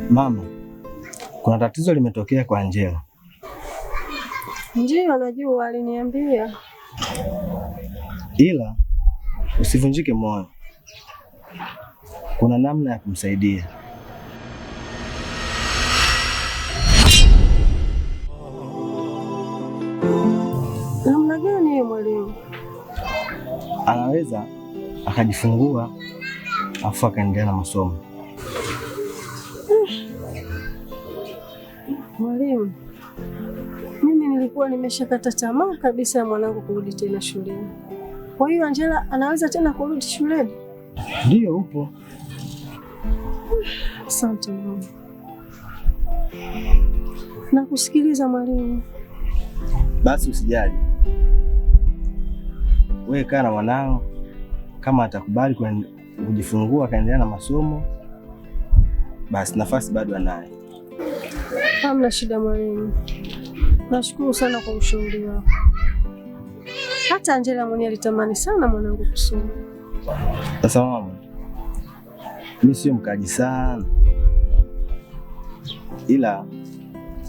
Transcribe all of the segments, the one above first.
Mama, kuna tatizo limetokea kwa Angela. Ndiyo, najua aliniambia. Ila usivunjike moyo, kuna namna ya kumsaidia. Namna gani hiyo mwalimu? Anaweza akajifungua afu akaendelea na masomo. Mwalimu, mimi nilikuwa nimeshakata tamaa kabisa ya mwanangu kurudi tena shuleni. Kwa hiyo Angela anaweza tena kurudi shuleni? Ndiyo, upo. Asante mama. Nakusikiliza mwalimu. Basi usijali, wewe kaa na mwanao, kama atakubali kujifungua akaendelea na masomo, basi nafasi bado anayo. Hamna shida mwalimu. Nashukuru sana kwa ushauri wako. Hata Angela mwenyewe alitamani sana mwanangu kusoma. Sasa mama, mimi sio mkaji sana, ila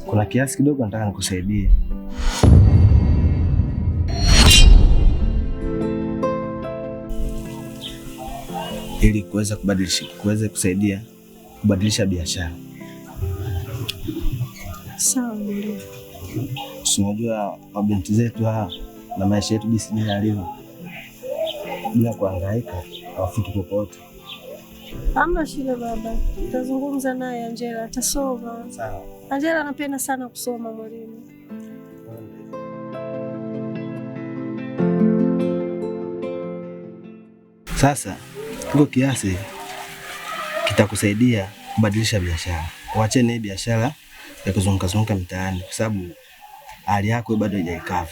kuna kiasi kidogo nataka nikusaidie. Ili kuweza kubadilisha, kuweza kusaidia kubadilisha biashara. Sawa mwalimu. Si unajua mabinti zetu hawa na maisha yetu jinsi yalivyo, bila kuhangaika hawafiki popote. Hamna shida baba. Tazungumza naye Angela, atasoma. Sawa. Angela anapenda sana kusoma mwalimu. Sasa kiko kiasi kitakusaidia kubadilisha biashara. Uachane hii biashara ya kuzunguka zunguka mitaani, kwa sababu hali yako bado haijaikava.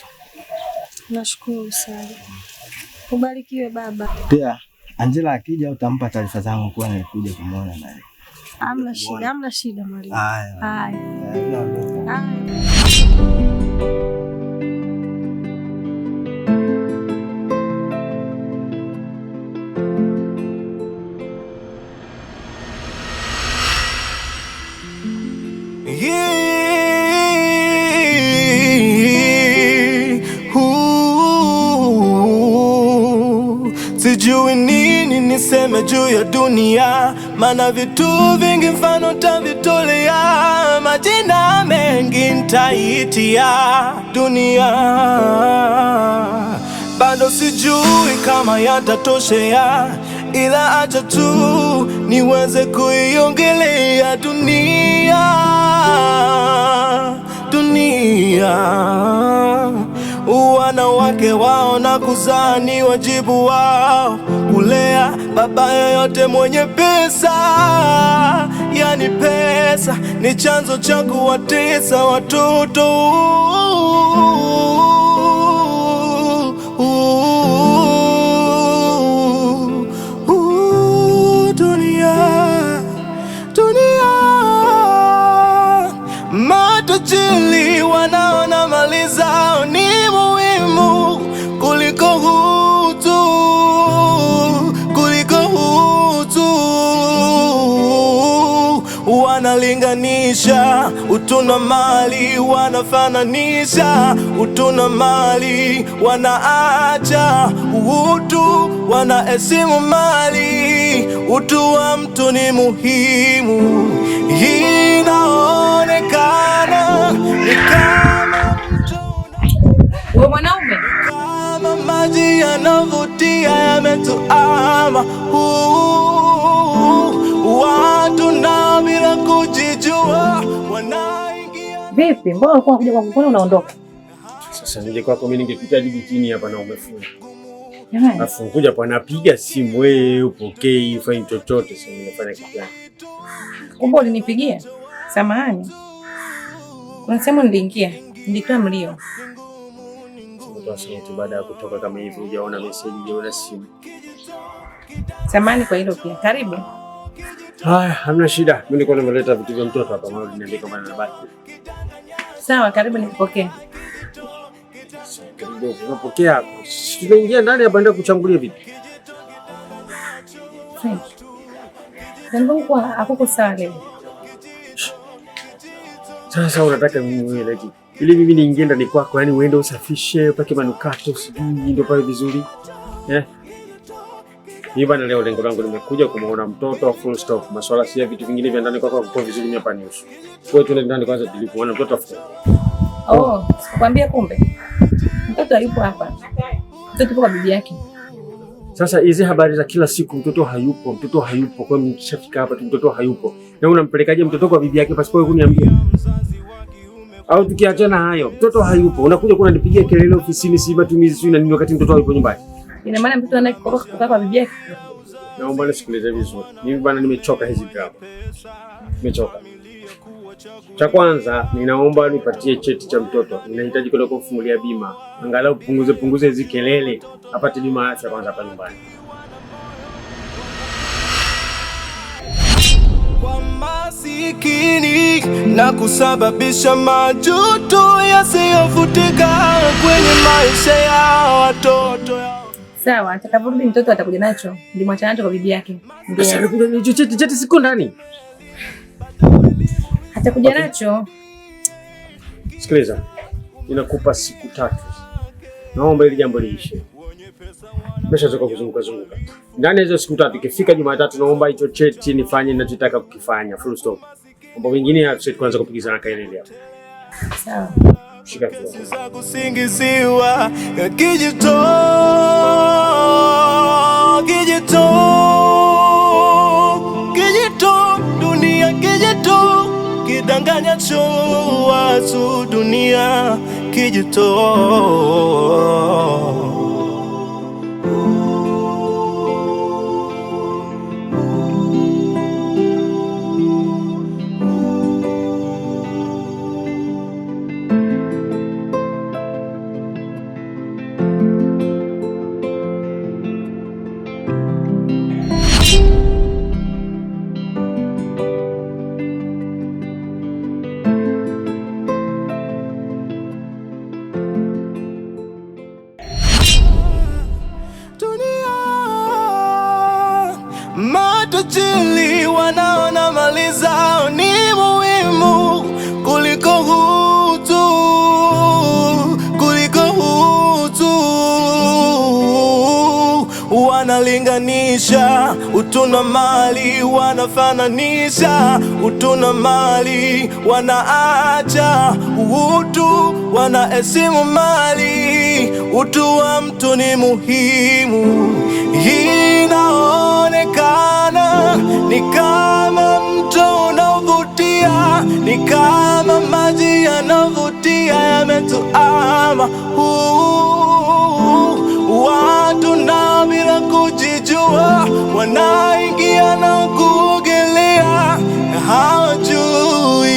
Nashukuru sana. Ubarikiwe baba. Pia Angela akija utampa taarifa zangu kuwa nilikuja kumuona naye. Hamna shida, hamna shida mwalimu. Haya. Haya. Haya. Haya. Sijui nini niseme juu ya dunia, maana vitu vingi mfano tavitolea, majina mengi ntaitia dunia, bado sijui kama yatatoshea, ila acha tu niweze kuiongelea dunia, dunia. Wanawake wao na kuzaa ni wajibu wao, kulea baba yoyote mwenye pesa, yani pesa ni chanzo cha kuwatesa watoto. Dunia, dunia, matajiri wanaona mali zao ni muhimu kuliko utu, kuliko utu. Wanalinganisha utu na mali, wanafananisha utu na mali, wanaacha utu, wanaheshimu mali. Utu wa mtu ni muhimu, inaonekana ni kama mtu Wewe mwanaume kama maji yanavutia yametuama, watu na bila kujijua wanaingia. Vipi? Mbona ulikuwa unakuja kwangu, mbona unaondoka? Sasa nije kwako mimi ningepita hadi chini hapa na umefunga. Jamani, Alafu kuja hapa napiga simu wewe upokei, ufanye chochote, sasa nimefanya kitu gani? Kumbe ulinipigia? Samahani. Kuna sehemu niliingia, nilitoa mlio. Umetoa sauti baada ya kutoka kama hivi, hujaona message, hujaona simu. Samahani kwa hilo pia. Karibu. Haya, hamna shida. Mimi nilikuwa nimeleta vitu vya mtoto hapa, maana uliniambia kama nabaki. Sawa, karibu nikupokee. Unapokea. Tumeingia ndani hapa ndio kuchangulia vitu. Frank. Kwa hakuko sawa leo. Sasa unataka mimi wewe like ili mimi niingie ndani kwako, yani uende usafishe, upake manukato, sijui ndio pale vizuri. Eh? Mimi bana leo lengo langu nimekuja kumuona mtoto full stop. Masuala si ya vitu vingine vya ndani kwako kwa vizuri mimi hapa nihusu. Kwa hiyo tuende ndani kwanza tulipoona mtoto afu. Oh, sikukwambia kumbe. Mtoto hayupo hapa. Mtoto yupo kwa bibi yake. Sasa hizi habari za kila siku mtoto hayupo, mtoto hayupo. Kwa hiyo mkishafika hapa tu mtoto hayupo. Na unampelekaje mtoto kwa bibi yake pasipo kuniambia? Au tukiachana hayo, mtoto hayupo. Unakuja kunanipigia kelele ofisini si matumizi si na nini wakati mtoto hayupo nyumbani. Ina maana mtoto anaye kutoka kwa bibi yake. Naomba nisikilize vizuri. Mimi bana nimechoka hizi drama. Nimechoka. Cha kwanza ninaomba nipatie cheti cha mtoto. Ninahitaji kwenda kumfungulia bima. Angalau punguze hizi kelele, apate bima ya afya kwanza hapa nyumbani. Kwa masikini na kusababisha majuto yasiyofutika kwenye maisha ya watoto yao. Sawa, atakaporudi mtoto atakuja nacho. Nilimwacha nacho kwa bibi yake. Sasa Ndio. hicho cheti siko ndani. Atakuja Okay. nacho. Sikiliza, ninakupa siku 3. Naomba hili jambo liishe. Nimeshachoka kuzunguka zunguka. Ndani ya hizo siku 3, ikifika Jumatatu naomba hicho cheti nifanye ninachotaka kukifanya. Full stop. Mambo mengine hatuwezi kuanza kupigizana kelele hapa. Sawa. Shika tu. Za kusingiziwa ya kijito, kijito, kijito, dunia kijito, kidanganyacho watu dunia kijito. Dunia matajiri wanaona mali zao ni muhimu kuliko utu, kuliko utu. Wanalinganisha utu na mali, wanafananisha utu na mali, wanaacha utu, wanaheshimu mali. Utu wa mtu ni muhimu, inaonekana ni kama mto unaovutia, ni kama maji yanavutia, yametuama watu na bila kujijua wanaingia na kuogelea, hawajui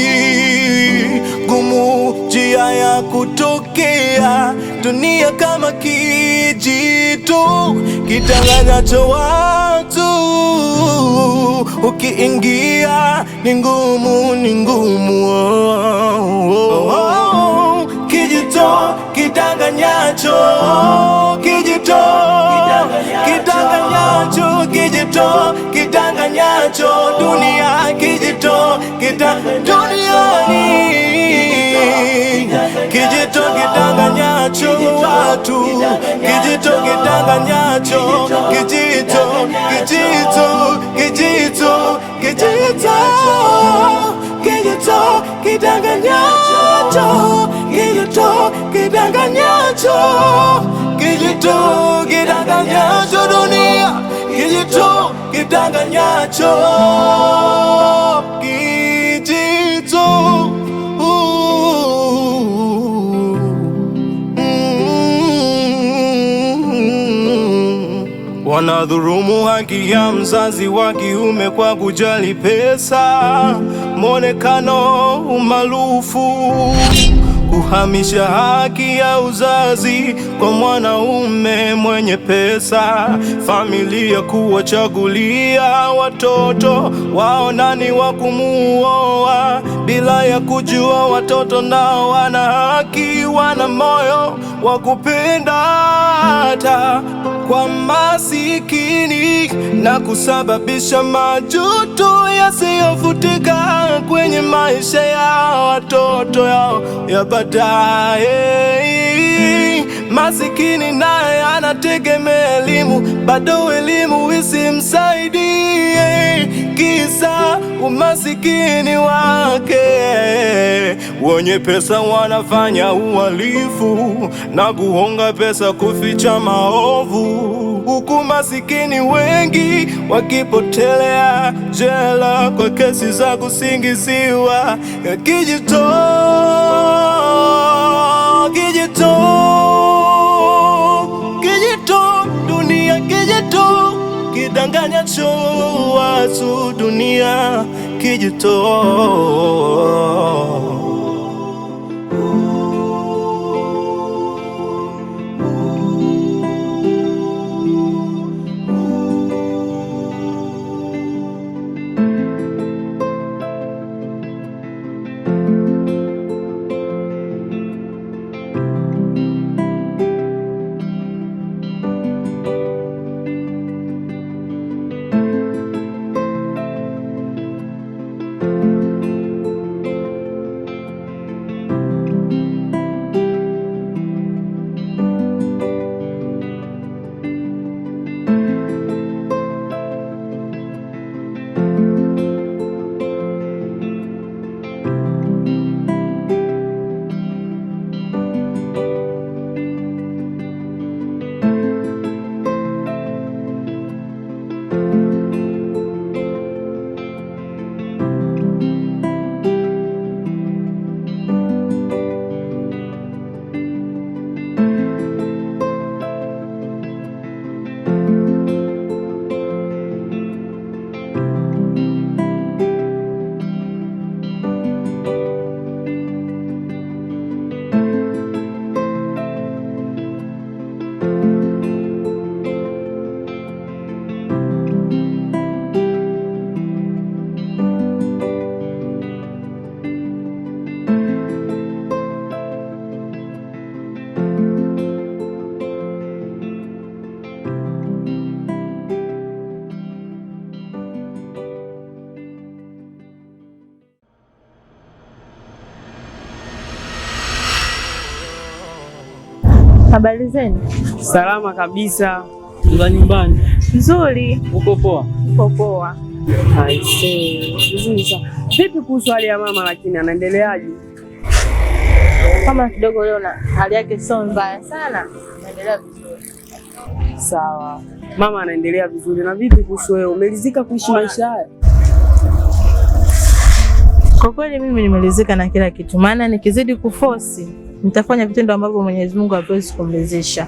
gumu njia ya kutokea. Dunia kama kijito kidanganyacho watu, ukiingia ni ngumu, ni ngumu. Oh, oh, oh. Kijito kidanganyacho, kijito kidanganyacho, kijito kidanganyacho, dunia kijito duniani kijito kidanganyacho watu, kijito kidanganyacho, kijito, kijito, kijito, kijito, kijito kidanganyacho, kijito kidanganyacho, kijito kidanganyacho, dunia kijito kidanganyacho, kijito. Wanadhurumu haki ya mzazi wa kiume kwa kujali pesa, mwonekano, umaarufu, kuhamisha haki ya uzazi kwa mwanaume mwenye pesa, familia kuwachagulia watoto wao nani wa kumuoa bila ya kujua watoto nao wana haki, wana moyo wa kupenda hata kwa masikini, na kusababisha majuto yasiyofutika kwenye maisha ya watoto yao ya baadaye. Masikini naye anategemea elimu, bado elimu isimsaidie, kisa umasikini wake. Wenye pesa wanafanya uhalifu na kuhonga pesa kuficha maovu, huku masikini wengi wakipotelea jela kwa kesi za kusingiziwa. Kijito, kijito, kijito, dunia kijito, kidanganya cho watu, dunia kijito. Habari zenu? Salama kabisa. Za nyumbani? Nzuri. Uko poa? Uko poa. Aisee, vizuri sana. Vipi kuhusu hali ya mama lakini anaendeleaje? Kama kidogo leo na hali yake sio mbaya sana. Anaendelea vizuri. Sawa. Mama anaendelea vizuri. Na vipi kuhusu wewe? Umeridhika kuishi maisha haya? Kwa kweli mimi nimeridhika na kila kitu. Maana nikizidi kuforce nitafanya vitendo ambavyo Mwenyezi Mungu hawezi kumridhisha.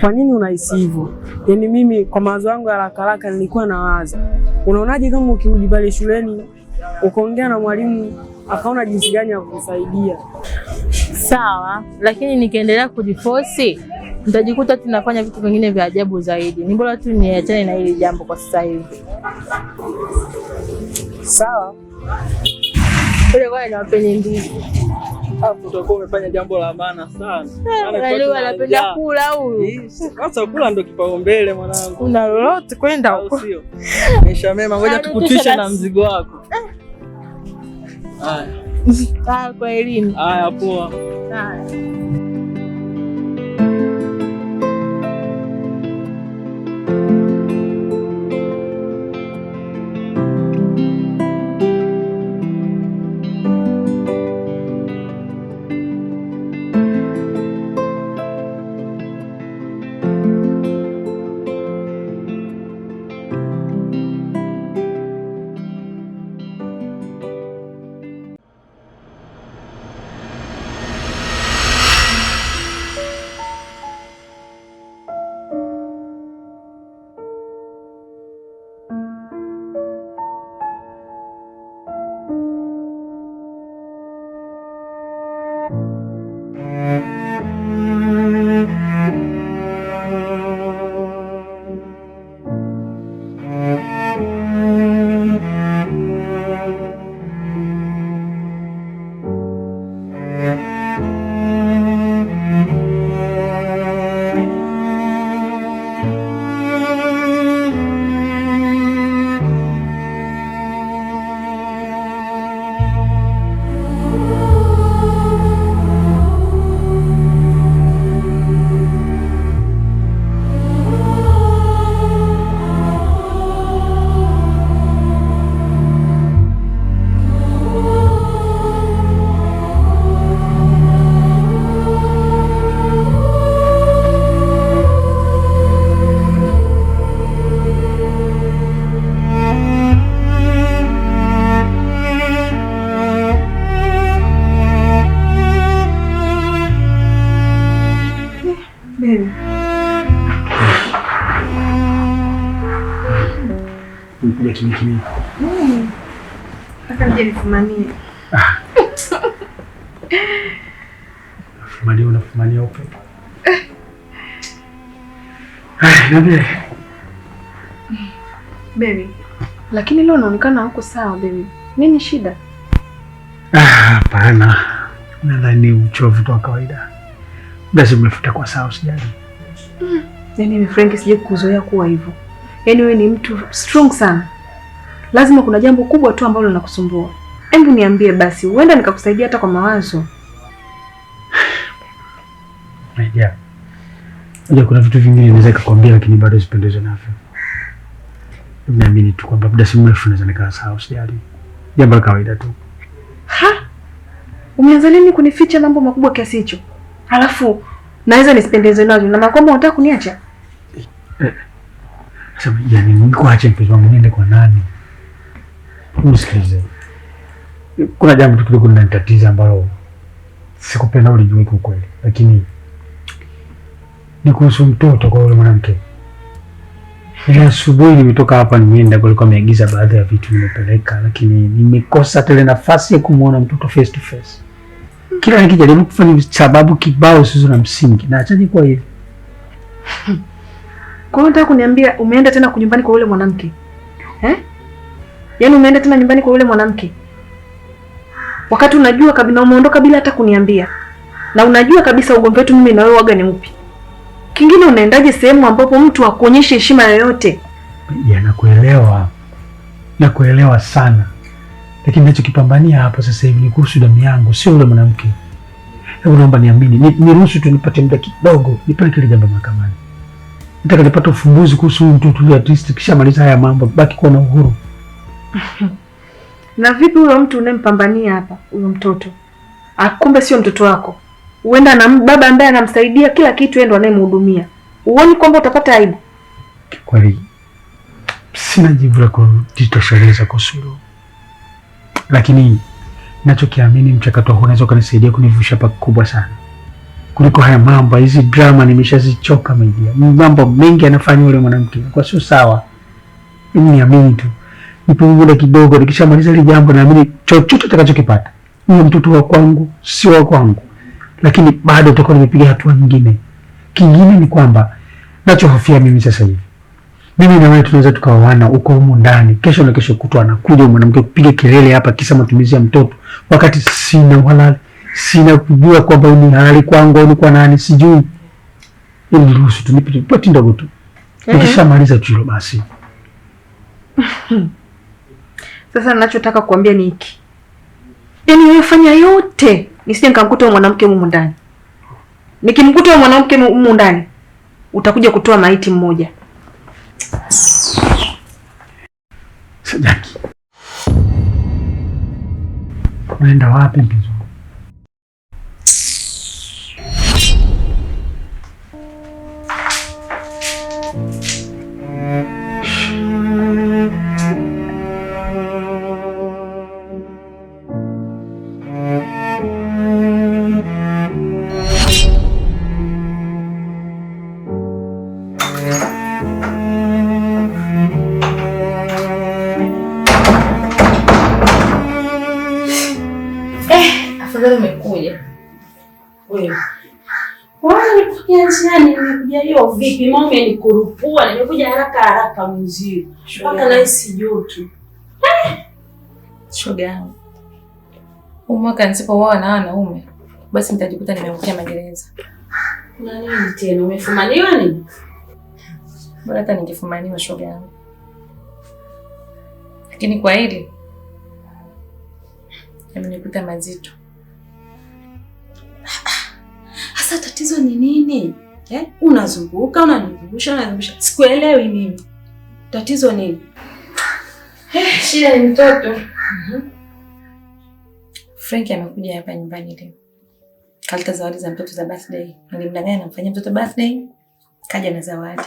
Kwa nini unahisi hivyo? Yaani mimi kwa mawazo yangu ya haraka haraka nilikuwa nawaza, unaonaje kama ukirudi pale shuleni ukaongea na mwalimu akaona jinsi gani ya kukusaidia? Sawa, lakini nikiendelea kujiforce nitajikuta tunafanya vitu vingine vya ajabu zaidi. Ni bora tu niachane na hili jambo kwa sasa hivi. Sawa. Kule kwa ni ndizi. Hapo utakuwa umefanya jambo la maana sana. Maana anapenda kula huyu. Sasa kula ndo kipaumbele mwanangu. Una lolote kwenda huko. Sio. Maisha mema, ngoja tukutishe na mzigo wako. Haya. Ah, kwa elimu. Haya, poa. Haya. Nikuja kimya kimya. Nataka nije nifumanie. Fumania, unafumania upepo. Niambie. Baby, lakini leo unaonekana huko sawa baby. Nini shida? Hapana. Nadhani uchovu tu wa kawaida. Basi mmefuta kwa sawa, usijali. Yaani mimi Frank sije kukuzoea kuwa hivyo. Yaani wewe ni mtu strong sana. Lazima kuna jambo kubwa tu ambalo linakusumbua. Hebu niambie basi, huenda nikakusaidia hata kwa mawazo. Naija. Unajua kuna vitu vingine naweza kukwambia lakini bado sipendezwe navyo. Naamini tu kwamba muda si mrefu naweza nikaa sawa, usijali. Jambo la kawaida tu. Ha? Umeanza lini kunificha mambo makubwa kiasi hicho? Alafu naweza nisipendezwe nazo na maana kwamba unataka kuniacha? Sasa yani nikuache mpenzi wangu niende kwa nani? Unisikilize. Kuna jambo tu kidogo linanitatiza ambalo sikupenda ulijue kwa kweli, lakini ni kuhusu mtoto kwa yule mwanamke. Ile asubuhi nimetoka hapa nimeenda kulikuwa ameagiza baadhi ya vitu nimepeleka, lakini nimekosa tele nafasi ya kumuona mtoto face to face. Kila nikijaribu kufanya sababu kibao sizo na msingi na achaje kwa hivi. Kwa hiyo unataka kuniambia umeenda tena kunyumbani kwa yule mwanamke? Eh? Yaani umeenda tena nyumbani kwa yule mwanamke? Wakati unajua kabisa umeondoka bila hata kuniambia. Na unajua kabisa ugomvi wetu mimi na wewe waga ni upi. Kingine unaendaje sehemu ambapo mtu hakuonyeshi heshima yoyote? Ya, nakuelewa. Nakuelewa sana. Lakini ninachokipambania hapo sasa hivi ni kuhusu damu yangu, sio yule mwanamke. Hebu naomba niamini, niruhusu tu nipate muda kidogo, nipeleke ile jambo mahakamani. Nataka nipate ufumbuzi kuhusu huyu mtoto yule, at least kishamaliza haya mambo, baki kuwa na uhuru. Na vipi huyo mtu unayempambania hapa, huyo mtoto? Akumbe sio mtoto wako. Uenda na baba ambaye anamsaidia kila kitu, yeye ndo anayemhudumia. Uone kwamba utapata aibu? Kweli sina jibu la kujitosheleza kuhusu hilo. Lakini ninachokiamini mchakato huu unaweza kunisaidia kunivusha pakubwa sana. Kuliko haya mambo, hizi drama nimeshazichoka media. Mambo mengi anafanya yule mwanamke, kwa sio sawa. Mimi niamini tu. Nipe muda kidogo, nikishamaliza hili jambo naamini chochote nitakachokipata, huyo mtoto wa kwangu sio wa kwangu, lakini bado tutakuwa nimepiga hatua nyingine. Kingine ni kwamba nachohofia mimi sasa hivi, mimi na wewe tunaweza tukaoana huko humu ndani, kesho na kesho kutwa anakuja mwanamke kupiga kelele hapa kisa matumizi ya mtoto, wakati sina uhalali, sina kujua kwamba ni halali kwangu au ni kwa nani, sijui. Ili niruhusu tu nipe pati ndogo tu, nikishamaliza tu hilo basi. Sasa ninachotaka kuambia ni hiki. Yaani wewe fanya yote nisije nikamkuta huyo mwanamke humu ndani. Nikimkuta huyo mwanamke humu ndani utakuja kutoa maiti mmoja. Jackie, unaenda wapi mpenzi wangu? Afadhali umekuja. Wewe. Kwanza nikufikia njiani nimekuja hiyo vipi? Mama umenikurupua, nimekuja haraka haraka mzio. Mpaka nahisi joto. Shoga yangu. Huu mwaka nisipooa na wanaume, basi nitajikuta nimeangukia magereza. Kuna nini tena? Umefumaniwa nini? Bora hata ningefumaniwa shoga yangu. Lakini kwa hili yamenikuta mazito. Sasa tatizo ni nini? Eh? Unazunguka, unanizungusha, unanizungusha. Sikuelewi mimi. Tatizo nini? Shida ni mtoto. Frank amekuja hapa nyumbani leo. Kaleta zawadi za mtoto za birthday. Nilimdanganya namfanyia mtoto birthday. Kaja na zawadi.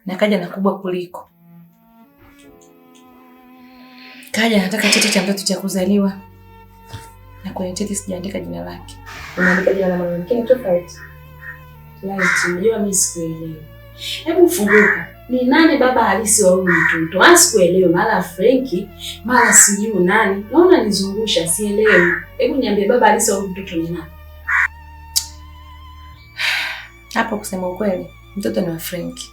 Na kaja na kubwa kuliko. Kaja anataka cheti cha mtoto cha kuzaliwa. Na kwenye cheti sijaandika jina lake. Unaandika jina la mwanamke tofauti. Light, unajua mimi sikuelewi. Hebu funguka. Ni nani baba halisi wa huyu mtoto? Sikuelewi, mara Frenki, mara sijui nani. Naona nizungusha, sielewi. Hebu niambie baba halisi wa huyu mtoto ni nani? Hapo kusema ukweli, mtoto ni wa Frenki.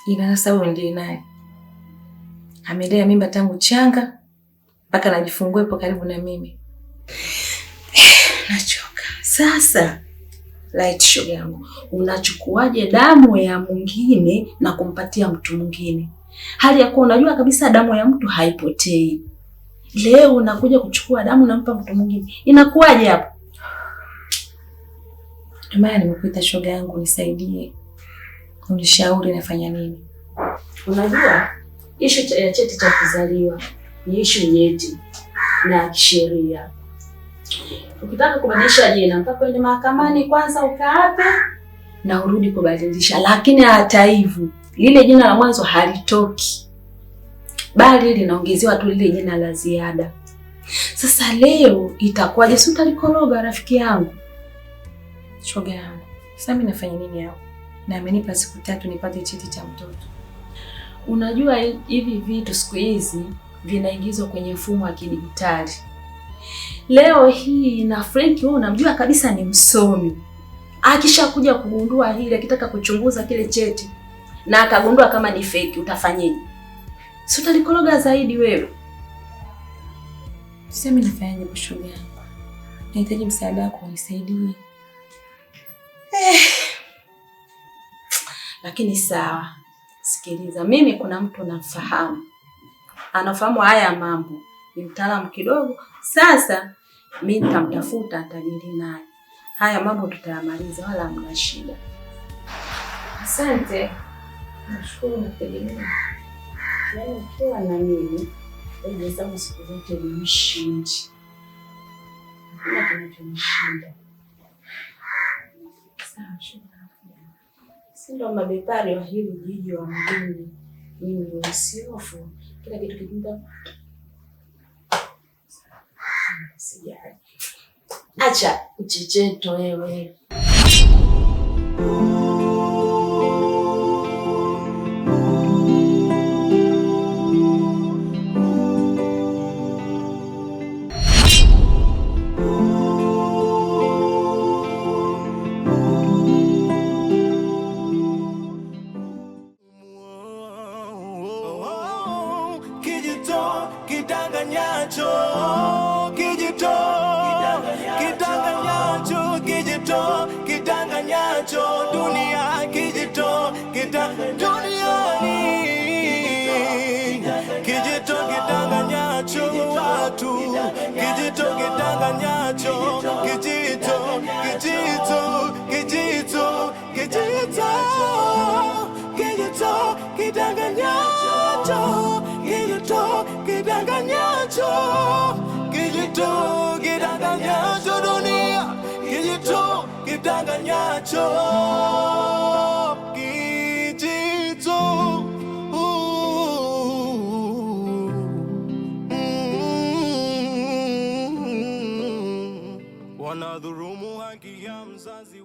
Ila sasa huyu ndiye naye. Amelea mimba tangu changa mpaka najifungua ipo karibu na mimi. Nachoka. Sasa light show yangu, unachukuaje damu ya mwingine na kumpatia mtu mwingine? Hali ya kuwa unajua kabisa damu ya mtu haipotei. Leo unakuja kuchukua damu nampa mtu mwingine. Inakuwaje hapo? Ndio maana nimekuita shoga yangu, nisaidie. Unishauri nafanya nini? Unajua ishu ya cheti cha kuzaliwa ni ishu nyeti na kisheria. Ukitaka kubadilisha jina mpaka uende mahakamani kwanza ukaape na urudi kubadilisha. Lakini hata hivyo lile jina la mwanzo halitoki, bali linaongezewa tu lile jina la ziada. Sasa leo itakuwaje? Si utalikoroga rafiki yangu? Shoga yangu, sasa mimi nafanya nini hapo? Na amenipa siku 3 nipate cheti cha mtoto. Unajua hivi vitu siku hizi vinaingizwa kwenye mfumo wa kidijitali. Leo hii na Frank wewe unamjua kabisa ni msomi. Akishakuja kugundua hili, akitaka kuchunguza kile cheti na akagundua kama ni fake, utafanyeje? Si utalikoroga zaidi wewe. Sasa mimi nafanyaje kwa shoga yangu? Nahitaji msaada wako, unisaidie. Lakini sawa. Sikiliza, mimi kuna mtu namfahamu. Anafahamu haya mambo. Ni mtaalamu kidogo. Sasa mimi nitamtafuta, nitajadili naye. Haya mambo tutayamaliza, wala hamna shida. Asante. Nashukuru nakutegemea. Yaani ukiwa na mimi, hesabu siku zote ni mshindi. Hakuna kinachonishinda. Sawa, shukrani. Si ndo mabepari wa hili jiji wa mjini. Mimi ni usiofu. Kila kitu kikinda. Sijali. Acha mchecheto wewe. Wanadhurumu haki ya mzazi.